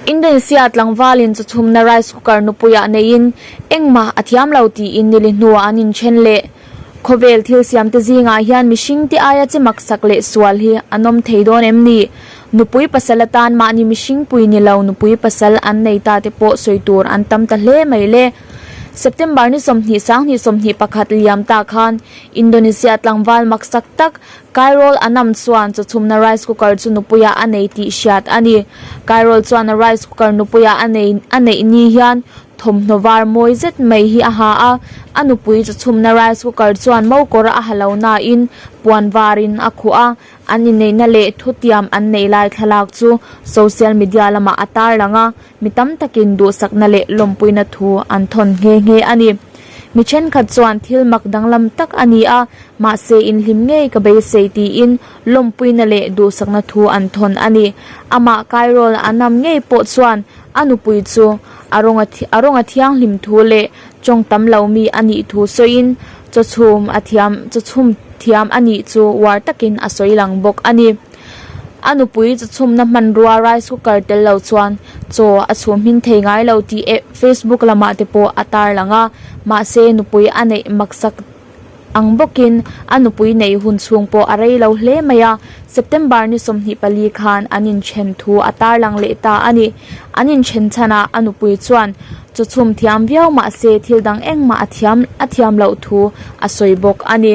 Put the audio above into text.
Indonesia tlangvalin chawchhumna rice cooker nupuiah neiin engmah a thiam lo tiin nili hnuah an inthen leh. Khawvel thil siamte zingah hian mihringte aia che maksak leh sual hi an awm thei dawn em ni? Nupui pasal atan mahni mihringpui ni lo nupui pasal an nei ta te pawh sawi tur an tam ta hle mai le. September ni 20 sanghnih 21 liam ta khan Indonesia tlangval maksak tak Kairol Anam chuan chawchhumna rice cooker chu nupuiah a nei tih hriat a ni. Kairol chuan a rice cooker nupuiah a nei a neih ni hian thawmhnaw var mawi zet mai hi a ha a, a nupui chawchhumna rice cooker chuan mo kawr a ha lo nain puan varin a khuh a, an inneihna leh thutiam an neih lai thlalak chu social media lamah a tarlang a, mi tam takin duhsakna leh lawmpuina thu an thawn nghe nghe a ni. Mi thenkhat chuan thil mak danglam tak a ni a, mahse inhlim ngei ka beisei tiin lawmpuina leh duhsakna thu an thawn a ni. Amah Kairawl a nam ngei pawh chuan a nupui chu a rawng a rawng a thianghlim thu leh tawng tam lo mi a nih thu sawiin chawchhum a thiam chawchhum thiam a nih chu uar takin a sawi lang bawk a ni. A nupui chawchhumna hmanrua rice cooker tel lo chuan chaw a chhum hmin thei ngai lo tih eh Facebook lamah te pawh a tarlang a, mahse nupui a neih maksak ang bawkin a nupui neih hun chhung pawh a rei lo hle mai a, September ni 24 khan an inthen thu a tarlang leh ta a ni. An inthen chhanah a nupui chuan chawchhum thiam viau mahse thil dang engmah a thiam a thiam loh thu a sawi bawk a ni.